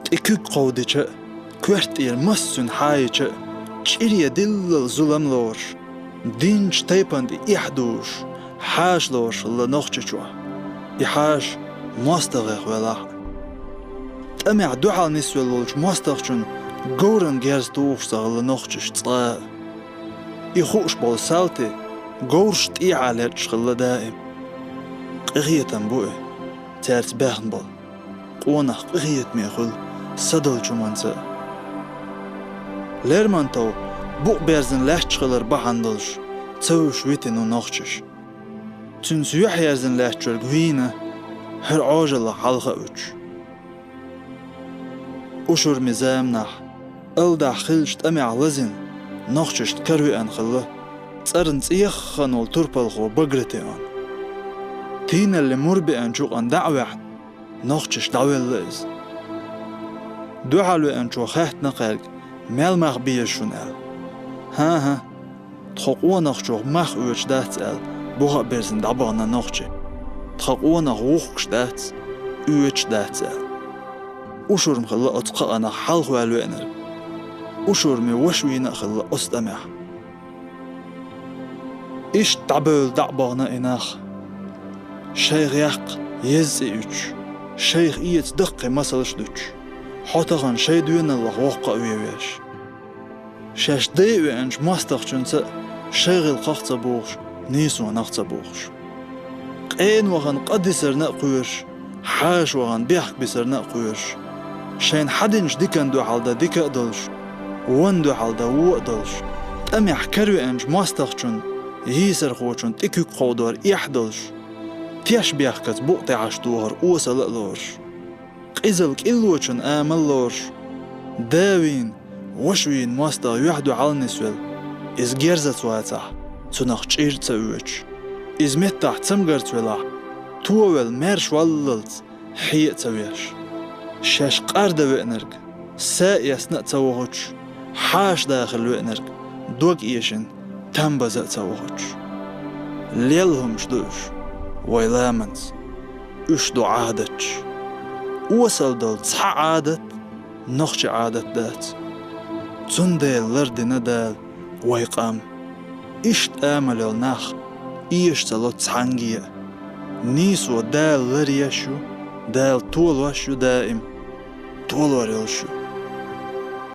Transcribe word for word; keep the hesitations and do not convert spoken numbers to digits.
ТӀе куьг кховдича а, коьрта тӀера массо а цуьнан хьаийча а, чӀире диллал зулам лоруш, динчу тайпана тӀе эхь дузуш, хьаша лоруш хилла Нохчийчохь. И хьаша мостагӀех велахь а. ТӀамехь дуьхьал нисвелла волчу мостагӀчун говран герз тухуш ца хилла нохчаш цкъа а. И хууш болу салти говраш тӀехьа лечкъаш хилла даим. Къинхетам бу и, цаьрца баьхна болу. Къонах къинхетаме хуьлу садолчу хӀуманца а. Лермонтов букъ берзина лаьтташ хилар бахьана долуш ца вуьсуш витина ву нохчаш. Цуьнца юьхьъерзина лаьттачуьрга вийна, хӀара Ӏожаллах хьалха а вуьтуш. Ушурми заманахь, алдахь хиллачу тӀамехь лазийна, нохчашна каравеана хилла цӀарна цӀе яххана волу турпалхо Багратион. Тийналли мур беанчу юкъана дӀа а ваьхьна, нохчашка дӀавелла иза. Дуьхьал веанчо хаьттина кхаьрга, мел мах беза шуна аьлла. ХӀан-хӀа, тхо къонахчух мах оьцуш дац аьлла, буха а берзина дӀабахана нохчи. Тхан къонах вухкуш дац, оьцуш дац аьлла. Ушурма хилла оцу кхаанах хьалхаваьлла веанарг. Ушурми ваша вийна а хилла оцу тӀамехь. Иштта дӀабевлла дӀа а бахана и нах. Шайх яккха еза цӀе уьттуш, шайх эца даккхий масалш а дуьтуш, хьо тахана шайн доьналлах воккха а вен веш. Шаьш дайа веанчу мостагӀчуьнца а шайн гӀиллакхах а ца бухуш, нийсонах а ца бухуш. Къена вахана къа дисарна а кхоьруш, хьаша вахана бехк бисарна а кхоьруш. Шайна хьадинчу диканна дуьхьал дан дика а долуш, вонна дуьхьал дан вон а долуш, тӀамехь каравеанчу мостагӀчун, йийсархочун тӀе куьг кховдор эхь а долуш, теш бехкаца букъ тӀехьаш тохар осала а лоруш. Къизалла кӀиллочун амал лоруш, да вийна, ваша вийна мостагӀа юьхь-дуьхьал нисвелла, иза герзаца вацахь, цунах чӀир а ца оьцуш, иза меттахь цамгарца велахь, товелла маьрша валлалц хье а ца веш. Шаьш къардан веанарг са а эцна а ца вохуьйтуш, хьаша дахийла веанарг дог эшина там база а ца вохуьйтуш. Лелла хӀумаш ду уьш вайн ламанца. Уьш ду Ӏадаташ. Осалла долу цхьа Ӏадат нохчийн Ӏадат дац. Цундела лардина Дала вайн къам. Иштта амал йолу нах эша ца ло цхьаьнгге а. Нийсо Дала ларъеш ю, Дала толош ю даим. Толор йолуш ю